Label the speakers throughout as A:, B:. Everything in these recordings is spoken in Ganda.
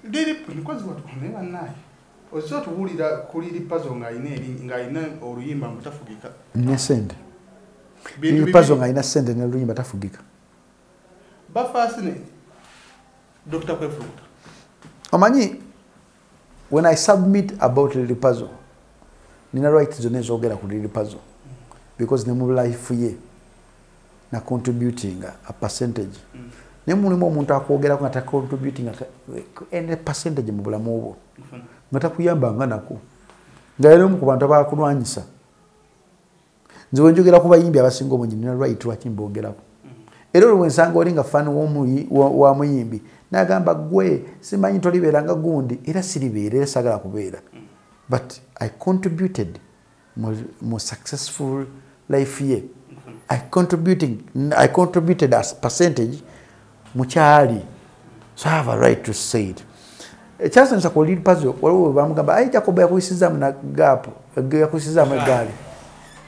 A: Lili nkozi watu ne bannaye. Ozo tuwulira ku Lil Pazo ng'alina oluyimba mbu tafugika.
B: Ne sente. Lil Pazo ng'alina sente ne oluyimba tafugika.
A: Bafaasi ne Dr. Kwefulukuta.
B: Omanyi, when I submit about Lil Pazo, nina right zonna ezogera ku Lil Pazo because ne mu life ye na contributing a percentage. Ne mulimu omuntu akwogerako nga tacontributing any percentage mu bulamu bwo, nga takuyambanga nako, nga era omu ku bantu abakulwanyisa. Nze wenjogera ku bayimbi abasinga obungi nina right lwaki mbogerako. Era olwo nsanga oli nga fan wa muyimbi n'agamba gwe simanyi tolibeera nga gundi, era siribeera, era saagala kubeera. But I contributed mu successful life ye. I contributed as percentage mukyali. So I have a right to say it. Ekyasanyusa ku Lil Pazo, waliwo we bamugamba ayi Jacob yakuyisizaamu na gap, yakuyisizaamu eggaali.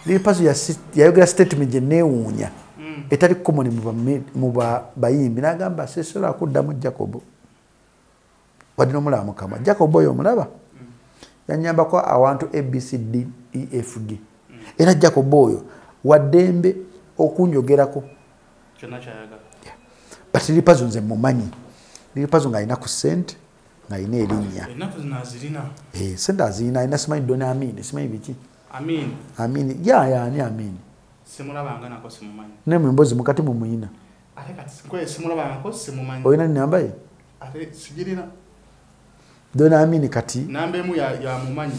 B: Lil Pazo yayogera statement gye neewuunya etali common mu bayimbi, n'agamba sisobola kuddamu Jacob. Wadde n'omulaba Mukama. Jacob oyo omulaba? Yannyambako awantu A, B, C, D, E, F, G. Era Jacob oyo waddembe okunjogerako.
A: Kyonna ky'ayagala.
B: But Lil Pazo nze mumanyi. Lil Pazo ng'alina ku ssente, ng'alina erinnya.
A: Ennaku zino azirina.
B: Ssente azirina, alina simanyi Don Amin, simanyi biki.
A: Amin.
B: Amin, ya ani Amin?
A: Simulabanga nako simumanyi.
B: Ne mu mboozi mukati mumuyina.
A: Ate kati kwe simulabangako simumanyi.
B: Olina nnamba ye?
A: Ate sigirina.
B: Don Amin kati.
A: Namba emu ya mumanyi.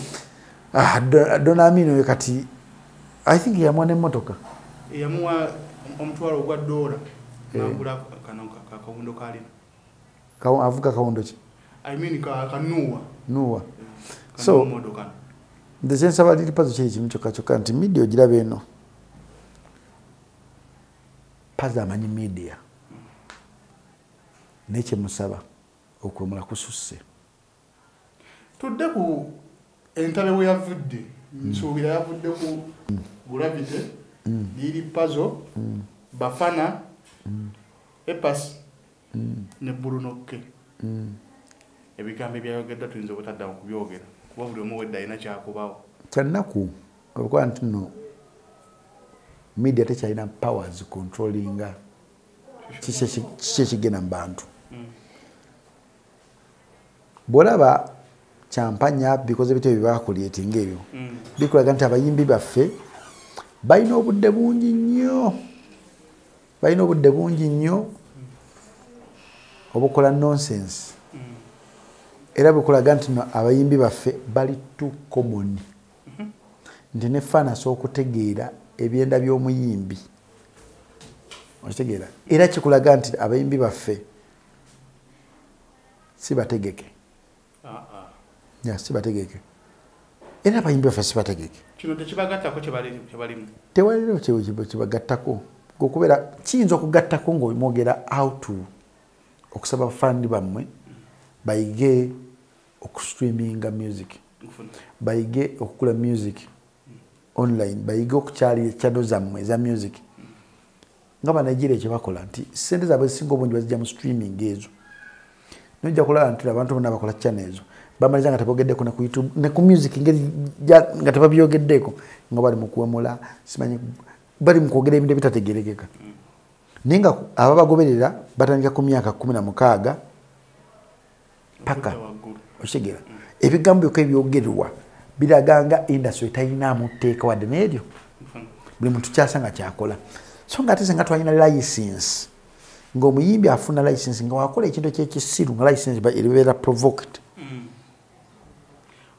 B: Don Amin oyo kati I think yamuwa n'emmotoka.
A: Yamuwa omutwalo ogwa dola. Nagula kano kawundo kalina.
B: Avuga kawundo ki?
A: I mean kanuwa.
B: Nuwa. So nze nsaba Lil Pazo kiri kimu kyokka kyokka nti media ogiraba eno. Pazo amanyi media. Naye kye musaba okwemula kususse.
A: Tudde ku entebe we yavudde. Nsuubira yavudde ku Gravity, Lil Pazo, Bafana, Epas, ne Bruno K. Ebigambo ebyayogeddwa tuyinza obutaddamu kubyogera kuba buli omu wedda alina kyakubawo.
B: Kyannaku olwokuba nti nno media tekyalina powers controllinga kiki ekigenda mu bantu. Bw'olaba kyampanya bikoze bityo bye bakuleetinga ebyo, bikulaga nti abayimbi baffe balina obudde bungi nnyo, balina obudde bungi nnyo obukola nonsense. Era bikulaga nti no abayimbi baffe bali too common. Nti ne fan asobola okutegeera ebyenda by'omuyimbi. Okitegeera? Era kikulaga nti abayimbi baffe si bategeke. Ya, si bategeke. Era abayimbi baffe si bategeke.
A: Kino tekibagattako kye balimu.
B: Tewaliwo kibagattako. Okubeera kiyinza okugattako ng'omwogera how to okusaba fani bammwe bayige okustreaminga music, bayige okukula music online, bayige okukyalira channel zammwe eza music. Nga Banigeria kye bakola nti ssente zaabwe ezisinga obungi bazijja mu streaming ezo. Nojja kulaba nti abantu bonna bakola channel ezo bamaliza nga tebogeddeko ne ku YouTube ne ku music ngeri nga tebabyogeddeko, nga bali mu kuwemula, simanyi bali mu kwogera ebintu ebitategeerekeka. Naye nga ababagoberera batandika ku myaka 16 paka okitegeera. Ebigambo byokka ebyogerwa biraga nga industry tayinaamu tteeka wadde n'eryo. Buli muntu kyasanga kyakola. So nga ate singa twalina license, ng'omuyimbi afuna license nga wakola ekintu ekyekisiru nga license ebeera provoked.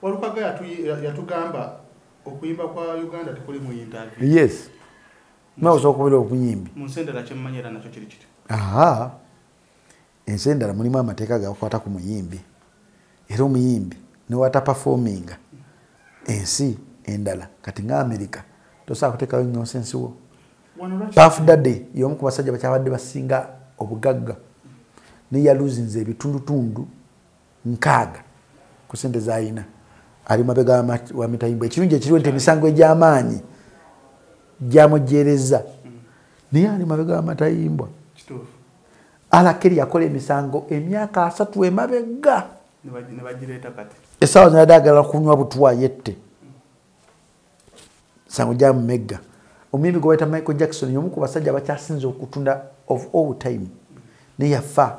A: Walukaga yatugamba okuyimba kwa Uganda tekuli mu interview.
B: Yes. Nawe osobola okubeera omuyimbi.
A: Mu nsi endala kyemmanyi era nakyo kiri kityo.
B: Aha. Ensi endala mulimu amateeka gakwata ku muyimbi. Era omuyimbi ne wataperforminga ensi endala kati nga America tosobola kuteekayo nonsense wo. Puff Daddy y'omu ku basajja bakyabadde basinga obugagga ne yaluzinze ebitundutundu 60 ku ssente z'alina. Ali mabega wa mitayimbwa. Ekirungi ekiriwo nti emisango egy'amaanyi gyamujeereza, naye ali mabega wa matayimbwa. R. Kelly yakola emisango emyaka 30 emabega.
A: Ne bagireeta kati.
B: Essaawa zino ayagala kunywa butwa yette. Misango gyamumegga. Omuyimbi gwe bayita Michael Jackson y'omu ku basajja abakyasinze okutunda of all time. Naye yafa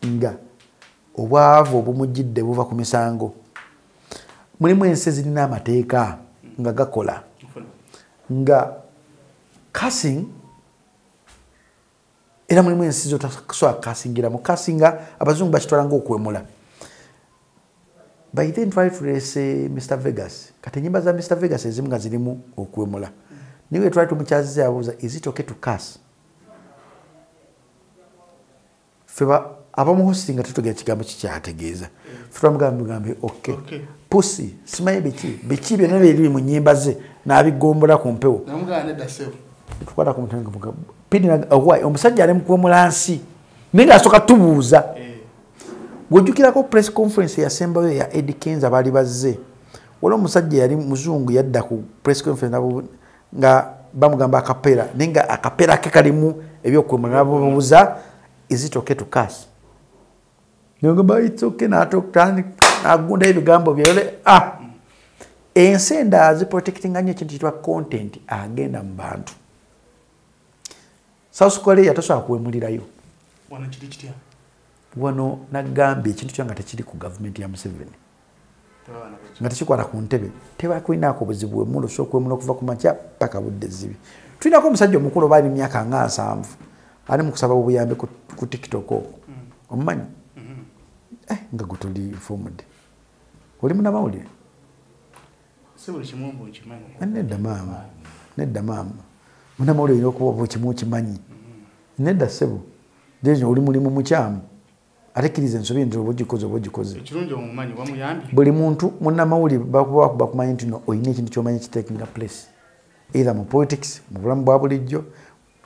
B: nga obwavu obumujjidde buva ku misango. Mulimu ensi ezirina amateeka nga gakola. Nga cursing era mulimu ensi z'otasobola kukasingiramu. Kasinga abazungu bakitwala ng'okwemula. By then twali tuleese Mr Vegas. Kati ennyimba za Mr Vegas ezimu nga zirimu okwemula. Naye twali tumukyaziza yabuuza, is it okay to curse? Ffe abamuhostinga tetutegera kigambo kikyategeeza. Ffe twamugamba mugambe okay. Pussy, simanyi biki, biki byonna biri mu nnyimba ze n'abigombola ku mpewo.
A: Namugamba nedda ssebo.
B: Tukwata ku mutwe nga pini why omusajja ali mu kuwemula nsi. Naye ng'asooka tubuuza. Bw'ojjukirako press conference eyasembayo ya Eddy Kenzo baali bazze. Waliwo omusajja yali muzungu yadda ku press conference nga bamugamba akapeera naye nga akapeera ke kalimu ebyokwemula n'ababuuza, is it okay to curse? N'agamba it's okay n'agunda ebigambo bye. Ensi endala ziprotectinga nnyo ekintu kiyitibwa content agenda mu bantu. South Korea tosobola kuwemulirayo.
A: Wano kiri kitya?
B: Wano nagambye ekintu kyo nga tekiri ku gavumenti ya Museveni. Nga tekikwata ku ntebe. Tebakulinaako buzibu wemula osobola okwemula okuva ku makya paka budde zibi. Tulinako omusajja omukulu oba ali mu myaka nga 70 ali mu kusaba obuyambi ku TikTok okwo. Omumanyi? Nga gwe toli informed. Oli munnamawulire?
A: Si buli kimu mbu nkimanyi.
B: Nedda maama. Nedda maama. Munnamawulire olina okuba buli kimu okimanyi. Nedda ssebo. Dejo oli mulimu mukyamu. Ate kkiriza ensobi nti oba ogikoze oba ogikoze.
A: Ekirungi omumanyi wamuyambye.
B: Buli muntu munnamawulire bakuba bakumanyi nti no olina ekintu ky'omanyi kitakinga place. Either mu politics, mu bulamu bwa bulijjo,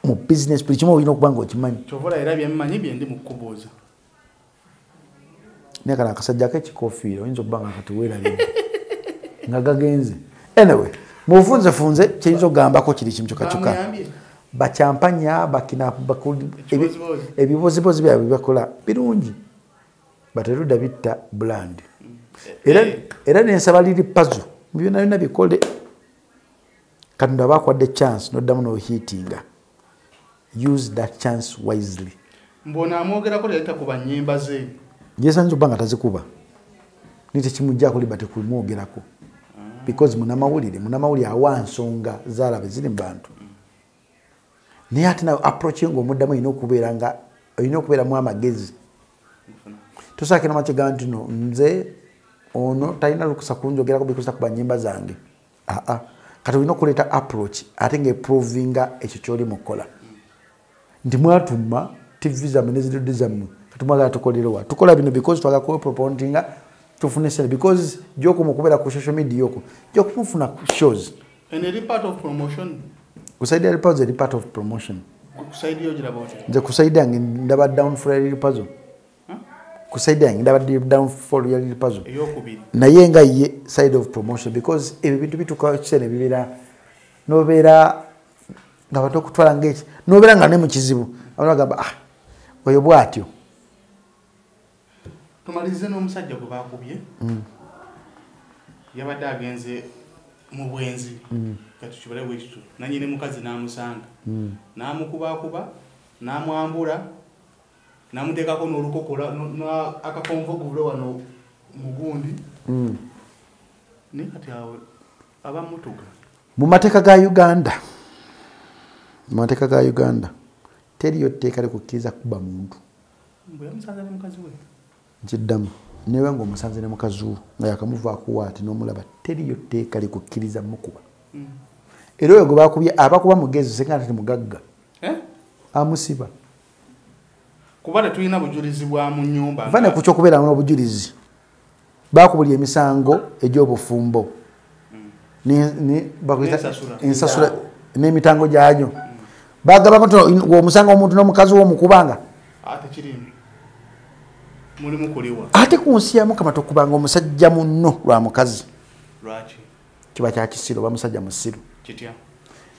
B: mu business, buli kimu olina okuba ng'okimanyi.
A: Ky'ova olaba era bye mmanyi bye ndi mu kukubuuza.
B: Naye kano akasajja k'ekikoofiira oyinza okuba nga kati weerabidde. Nga gagenze. Anyway, mu bufunzefunze kiyinza okugambako kiri kimu kyokka kyokka. Bakyampanya, bakina, ebibozibozi byabwe byebakola birungi. But erudda bitta brand. Era nensaba Lil Pazo mu byonna byonna bikole. Katonda aba akuwadde chance n'oddamu n'ohiitinga. Use that chance wisely.
A: Mbona amwogerako teyali takuba nnyimba ze.
B: Yeesanze okuba nga tazikuba. Naye tekimuggyako liba tekumwogerako. Because munnamawulire awa nsonga z'alaba eziri mu bantu. Naye ate nawe approach ye ng'omuddamu olina okubeera nga olina okubeeramu amagezi. Tosaakira makigamba nti no nze ono talina lukusa kunjogerako because takuba nnyimba zange. Kati olina okuleeta approach ate ng'eprovinga ekyo ky'oli mu kukola. Nti mwatuma TV zammwe ne zirudde zammwe kati mwagala tukolere wa? Tukola bino because twagala kwepropontinga tufune ssente because gy'okoma okubeera ku social media okwo gy'okumufuna shows.
A: And eri part of promotion.
B: Ku side ya Lil Pazo eri part of promotion.
A: Ku side yo giraba otya?
B: Nze ku side yange ndaba downfall ya Lil Pazo. Ku side yange ndaba downfall ya Lil Pazo.
A: Ey'okubiri.
B: Naye nga ye side of promotion because ebyo bintu bituuka ekiseera ne bibeera n'obeera nga bantu okutwala ng'eki n'obeera nga ne mu kizibu abantu bagamba oyo bw'atyo.
A: Tumalirize n'omusajja gwe baakubye. Yabadde agenze mu bwenzi. Kati kibale bwe kityo. Nannyini mukazi n'amusanga. N'amukubaakuba, n'amwambula, n'amuteekako n'olukokola, akakonvogule wano mu gundi. Naye kati awo abamutuga.
B: Mu mateeka ga Uganda, teriyo tteeka likukkiriza kuba muntu.
A: Mbu yamusanze ne mukazi we.
B: Nkiddamu. Newe ng'omusanze ne mukazi wo nga yakamuvaako waati n'omulaba teriyo tteeka likukkiriza mukuba. Era oyo gwe bakubye abakuba mugezi singa ate mugagga. Amusiba.
A: Kuba tetulina bujulizi bwa mu nnyumba.
B: Va ne ku ky'okubeera n'obujulizi. Baakubulya emisango egy'obufumbo. Ensasula n'emitango gyagyo. Bagamba nti omusanga omuntu n'omukazi wo omukubanga.
A: Tekiriimu. Mulimu kuliwa.
B: Ate ku nsi ya Mukama tokubanga omusajja munno lwa mukazi.
A: Lwaki?
B: Kiba kya kisiru oba musajja musiru.
A: Kitya?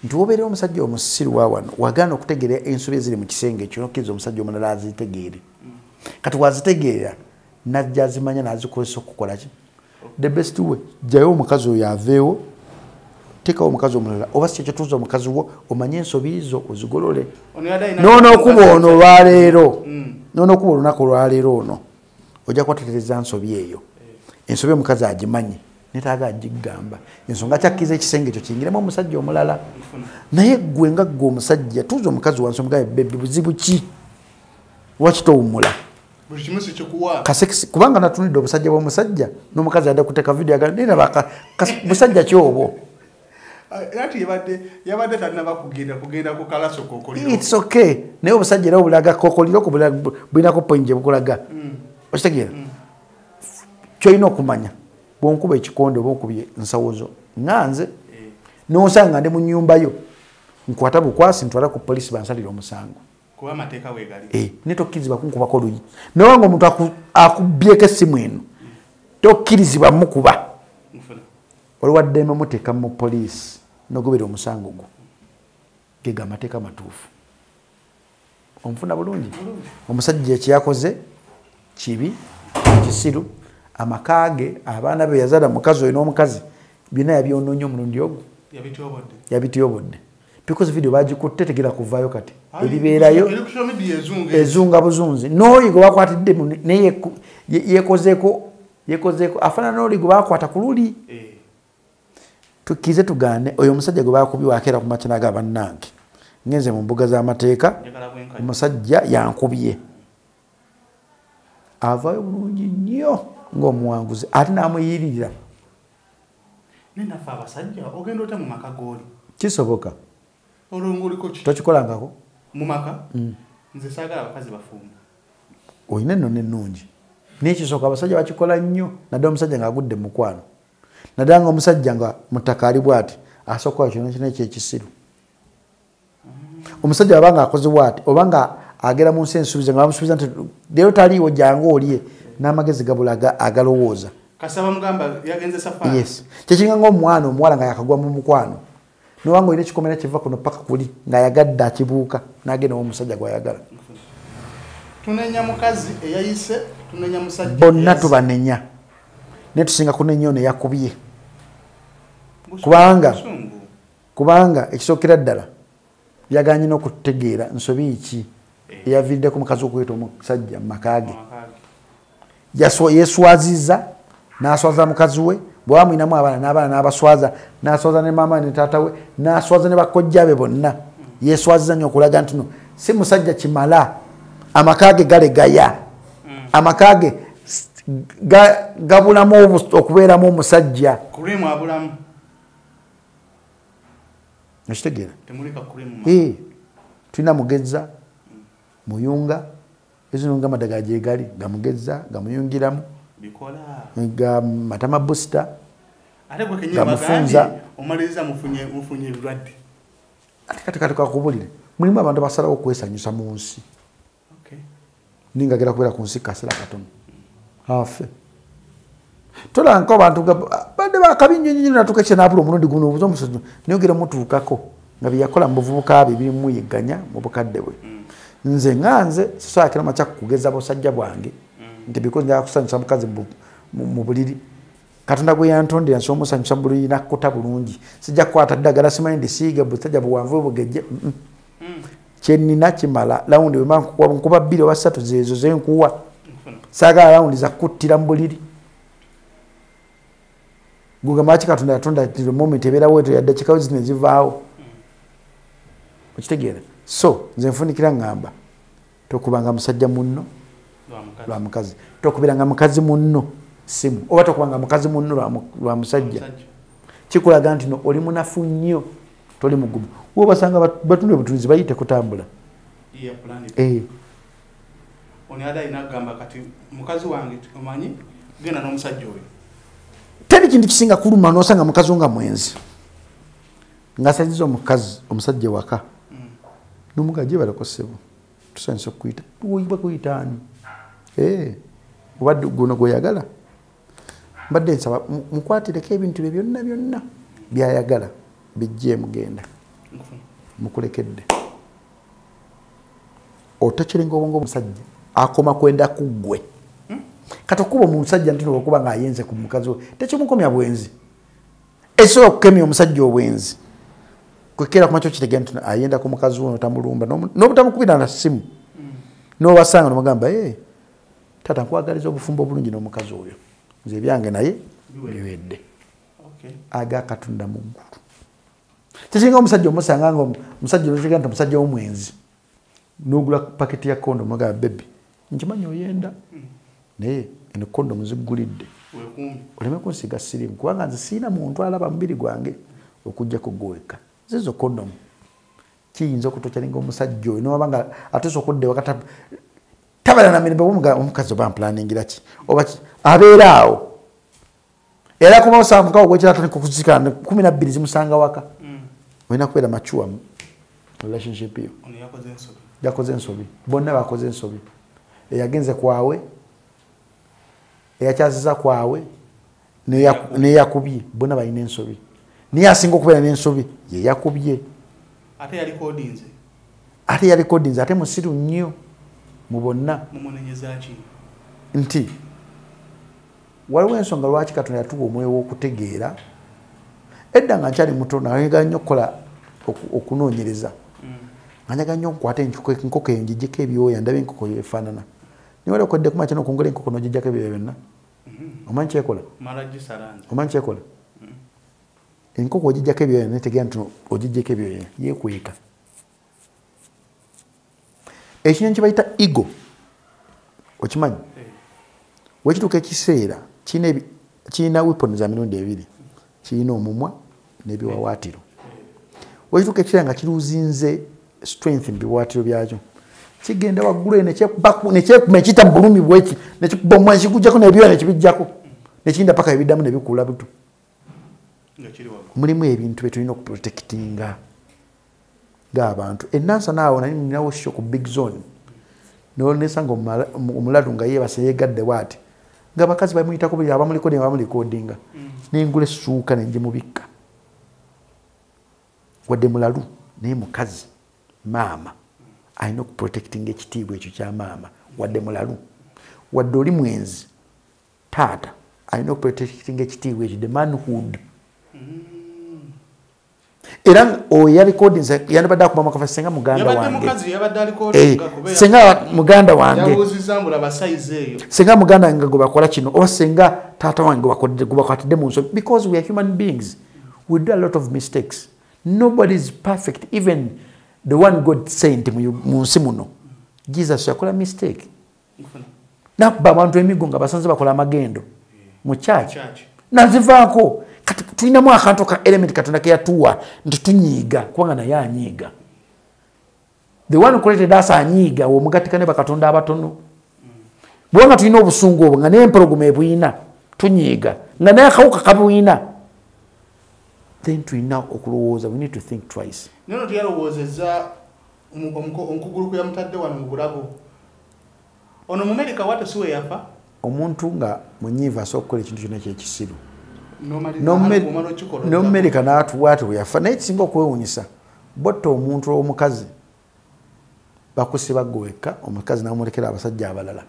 B: Nti wobeera omusajja omusiru wa wano wagaana okutegeera ensobi eziri mu kisenge ekyo n'okkiriza omusajja omulala azitegeere. Kati wazitegeera Najja azimanya n'azikozesa okukola ki. The best way, jjayo omukazi oyo aveewo, teekawo omukazi omulala, oba si kyetuuza omukazi wo, omanye ensobi zo ozigolole. N'onookuba ono olwaleero, n'onookuba olunaku olwaleero ono, ojja kubatereeza nsobi eyo. Ensobi omukazi agimanyi, netaaga agigamba. Ensonga kyakkiriza ekisenge ekyo kiyingiremu omusajja omulala. Naye ggwe nga ggwe omusajja, tuuza omukazi wansi omugambe, baby buzibu ki? Lwaki towummula? Kubanga natunudde obusajja bw'omusajja n'omukazi adde kuteeka vidiyo agamba naye laba busajja ki obwo?
A: Yabadde tannaba kugenda ku kalaso kokoliro.
B: It's okay. Naye obusajja era obulaga kokoliro bulinako point gye bukulaga. Okitegeera? Ky'olina okumanya bw'onkuba ekikonde oba onkubye nsawo zo nga nze n'osanga ndi mu nnyumba yo nkwata bukwasi ntwala ku poliisi bansalire omusango.
A: Kuba amateeka weegali.
B: Ne tokkirizibwa kunkubako luyi. Naye nga omuntu akubyeko essimu eno tokkirizibwa mukuba. Olwaddembe muteeka mu poliisi n'ogobera omusango gwo. Gega amateeka matuufu. Onfuna bulungi? Omusajja kye yakoze kibi, kisiru, amaka ge, abaana be yazaala mukazi oyo n'omukazi byonna yabyonoonye omulundi ogwo. Yabityobodde. Because video bagikutte tegera kuvaayo kati. Eribeerayo ezunga buzunzi. N'oli gwe bakwatidde naye yekozeeko afaanana n'oli gwe bakwata ku luli. Tukkirize tugaane oyo omusajja gwe bakubye wakeera ku makya n'agamba bannange ngenze mu mbuga z'amateeka omusajja yankubye. Avaayo bulungi nnyo ng'omuwanguzi ate n'amuyiririra.
A: Naye naffe abasajja ogenda otya mu maka g'oli?
B: Kisoboka.
A: Olwo ki?
B: Tokikolangako?
A: Mu maka? Nze saagala abakazi bafumbo.
B: Olina ennono ennungi. Naye ekisooka abasajja bakikola nnyo naddala omusajja ng'agudde mu mukwano. Naddala ng'omusajja nga mu ttaka ali bw'ati asooka kukola kyonna kyonna ekyekisiru. Omusajja bw'aba ng'akoze bw'ati oba nga agera mu nsi ensuubize nga bamusuubiza nti leero taliiwo jangu olye n'amagezi gabulaga agalowooza.
A: Kasaba mugamba yagenze safari.
B: Yes. Kyekiringa ng'omwana omuwala nga yakagwa mu mukwano. N'obanga olina ekikomera kiva kuno paka kuli ng'ayagadde akibuuka n'agenda ew'omusajja gw'ayagala.
A: Tunenya mukazi eyayise, tunenya musajja.
B: Bonna tubanenya. Naye tusinga kunenya ono eyakubye. Kubanga ekisookera ddala yagaanye n'okutegeera nsobi ki eyaviiriddeko mukazi okuyita omusajja mu maka ge. Yeeswazizza n'aswaza mukazi we, bw'aba mulinamu abaana n'abaana n'abaswaza, n'aswaza ne maama ne taata we, n'aswaza ne bakojja be bonna. Yeeswazizza nnyo okulaga nti no si musajja kimala, amaka ge galegaya, amaka ge gabulamu okubeeramu omusajja.
A: Kurimu abulamu.
B: Okitegeera?
A: Temulika kurimu.
B: Tulina Mugezza, Muyunga, ezo nga amadagala gye gali, gamugezza, gamuyungiramu.
A: Bikola.
B: Ga matama booster.
A: Ate gwe kennyini bagambye omaliriza mufunye ebirwadde.
B: Ate kati kakubulire. Mulimu abantu abasalawo okwesanyusa mu nsi.
A: Okay.
B: Ninga gera kubeera ku nsi kaseera katono. Afe. Tolanko abantu badde bakabi nnyo nnyo natuuka ekyo n'abula omulundi guno obuza omusajja naye ogera mutuukako nga bye yakola mu buvubuka bye bimuyiganya mu bukadde bwe. Nze nga nze sisobola kirama kya kugeza busajja bwange nti because njagala kusanyusa mukazi mu buliri. Katonda gwe yantondera nsobola omusanyusa mu buliri n'akkuta bulungi. Sijja kukwata ddagala simanyi ndisiiga busajja buwanvu bugejje. Kye nnina kimala lawundi bwe mba nkuba 2 oba 3 zeezo ze nkuwa. Saagala lawundi za kuttira mu buliri. Gugamba ki Katonda yatonda the moment ebeerawo etyo yadde kikawo zino ezivaawo. Okitegeera? So nze nfunikira ngamba tokubanga musajja munno lwa mukazi, tokubiranga mukazi munno simu, oba tokubanga mukazi munno lwa musajja. Kikulaga nti no oli munafu nnyo, toli mugumu. Wobasanga batunda obutunzi bayite kutambula.
A: Ono yadde alina kugamba kati mukazi wange omanyi genda n'omusajja oyo.
B: Teri kintu kisinga kuluma n'osanga mukazi nga mwenzi. Ng'asaziza omukazi omusajja waka. N'omugaji gye ssebo. Tusanyuse okukuyita. Oyibwa kuyita ani? Obadde guno gw'oyagala. Mbadde nsaba mukwatireko ebintu bye byonna byonna by'ayagala bijje mugenda. Mukulekedde. Otokiringa obwongo omusajja akoma kwenda ku ggwe. Kati okuba omusajja nti okuba ng'ayenze ku mukazi we tekimukomya bwenzi. Esobola okukemya omusajja obwenzi kwekera kumakyo kitegeera nti ayenda ku mukazi we n'otamulumba n'obutamukubira na ssimu n'obasanga n'omugamba taata nkwagaliza obufumbo obulungi n'omukazi oyo, nze ebyange naye biwedde. Aga Katonda mu ggulu. Tekiringa omusajja omusanga nga omusajja okiga nti omusajja w'omwenzi n'ogula paketi ya kondomu n'ogamba bebi nkimanyi oyenda naye eno kondomu ziggulidde oleme kunsiiga siriimu kubanga nze sirina muntu alaba mubiri gwange okuggyako gwe wekka. Zizo kondomu kiyinza okutokyalinga omusajja oyo nowaba nga atuuse okudda ewaka tabeera na mirembe omukazi oba mplaningira ki oba ki abeera awo era kuba osanvuka ogwekira atandika okuzika 12 zimusanga waka. Olina kubeera mature mu relationship yo. Yakoze ensobi, bonna bakoze ensobi. Eyagenze kwawe, eyakyaziza kwawe, neyakubye, bonna balina ensobi. Naye asinga okubeera n'ensobi ye yakubye.
A: Ate yalikodinze.
B: Ate yalikodinze, ate musiru nnyo mu bonna.
A: Mumunenyeza ki?
B: Nti waliwo ensonga lwaki Katonda yatuwa omwoyo w'okutegeera. Edda nga nkyali muto nayagala nnyo okukola okunoonyereza. Nga njagala nnyo nkwate enkoko eyo ngiggyeko ebyoya ndabe enkoko eyo efaanana. Naye wali okodde ku makya n'okungula enkoko n'ogiggyako ebyoya byonna. Omanyi kyekola? Omanyi kyekola? Enkoko ogiggyako ebyoya netegeera nti ogiggyeko ebyoya yeekweka. Ekinyonyi kye bayita eagle okimanyi? Wekituuka ekiseera kirina weapons za mirundi ebiri, kirina omumwa n'ebiwawaatiro. Wekituuka ekiseera nga kiruzinze strength mu biwawaatiro byakyo, kigenda waggulu eno nekyekuma ekiyita mu bulumi bweki nekikuba omumwa nekigujjako n'ebyoya nekibijjako nekirinda paka ebiddamu ne bikula buto. Mulimu ebintu bye tulina okuprotectinga ng'abantu. Enansa naawo nali ninawo show ku Big Zone nesanga omulalu nga yeebase yeegadde bw'ati ng'abakazi bamuyitako buli abamulikodinga bamulikodinga nengula essuuka nenjimubikka. Wadde mulalu naye mukazi maama alina okuprotectinga ekitiibwa ekyo kya maama. Wadde mulalu, wadde oli mwenzi, taata alina okuprotectinga ekitiibwa ekyo, the manhood. Era oyo yalikodinze yandibadde akuba makafa senga muganda wange, senga muganda wange, senga muganda wange gwe bakola kino oba senga taata wange gwe bakwatidde mu nsobi. Because we are human beings, we do a lot of mistakes. Nobody is perfect, even the one God sent mu nsi muno. Jesus yakola mistake nakuba abantu emigo nga basanze bakola amagendo mu church nazivaako. Kati tulinamu akantu ka element Katonda ke yatuwa nti tunyiiga kubanga naye anyiiga. The one who created us anyiiga omugatika ne bakatonda abatono. Bwanga tulina obusungu obwo nga n'empologoma ebuyina tunyiiga nga naye akawuka kabuyina, then tulina okulowooza. We need to think twice.
A: Nono teyalowoozezza omukugulu kwe yamutadde wano mu bulago. Ono Mumerika wate si we yafa.
B: Omuntu nga munyiivu asobola okukola ekintu kyonna ekyekisiru. N'Omumerika n'atuwa we yafa. Naye kisinga okwewuunyisa botta omuntu omukazi bakusiba gwe wekka, omukazi n'amulekera abasajja abalala.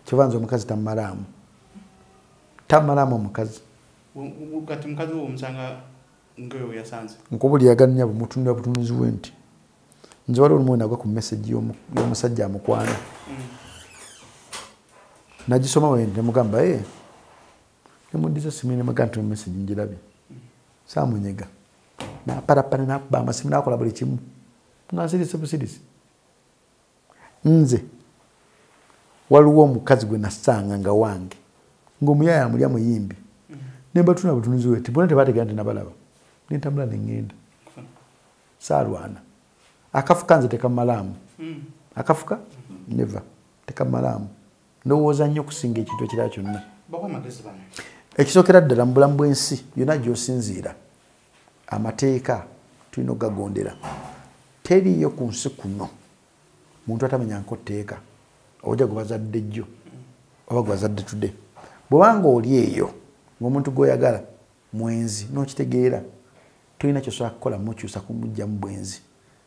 B: Kyova nze omukazi tammalaamu, tammalaamu omukazi.
A: Kati mukazi wo omusanga nga we yasanze.
B: Nkubulira nnyabo mutunula butunuzi we nti nze waliwo olumu nagwa ku message y'omusajja amukwana. Nagisoma we nti nemugamba nemuddiza essimu nemugamba nti message ngirabye. Saamunyega. Naparapana nakuba amasimu nakola buli kimu nga nsirise busirisi. Nze waliwo omukazi gwe nasanga nga wange ng'omuyaya amulya muyimbi nembatuna butunuzi we bonna tebategeera nti nabalaba nentambula neŋŋenda. Saalwana. Akafuka nze tekammalaamu. Akafuka never tekammalaamu. Ndowooza nnyo okusinga ekintu ekirala kyonna. Ekisookera ddala mu bulamu bw'ensi yonna gy'osinziira amateeka tulina okugagondera. Teriiyo ku nsi kuno muntu atamenya tteeka ojja gwe bazadde jjo oba gwe bazadde tudde. Bw'obanga oli eyo ng'omuntu gw'oyagala mwenzi n'okitegeera tolina ky'osobola kukola mukyusa kumuggyamu bwenzi.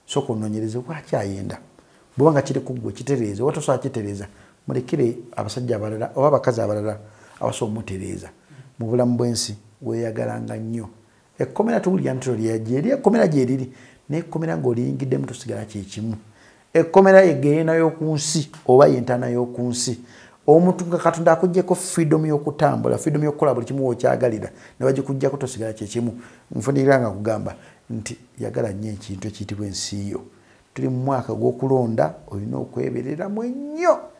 B: Sooka onoonyereze lwaki ayenda. Bw'oba nga kiri ku ggwe kitereeze, oba tosobola kitereeza Mulekere abasajja abalala oba abakazi abalala abasobola omutereeza. Mu bulamu bw'ensi weeyagalanga nnyo. Ekkomera tuwulira nti gyeri, ekkomera gyeriri, naye ekkomera ng'oliyingiddemu tosigala kyekimu. Ekkomera yegeena y'oku nsi oba yentaana y'oku nsi. Omuntu nga Katonda akuggyeko freedom y'okutambula, freedom y'okukola buli kimu w'okyagalira, ne bagikuggyako tosigala kyekimu. Nfunirira nga kugamba nti yagala nnyo ekintu ekiyitibwa ensi yo. Tuli mu mwaka gw'okulonda, olina okwebereramu ennyo.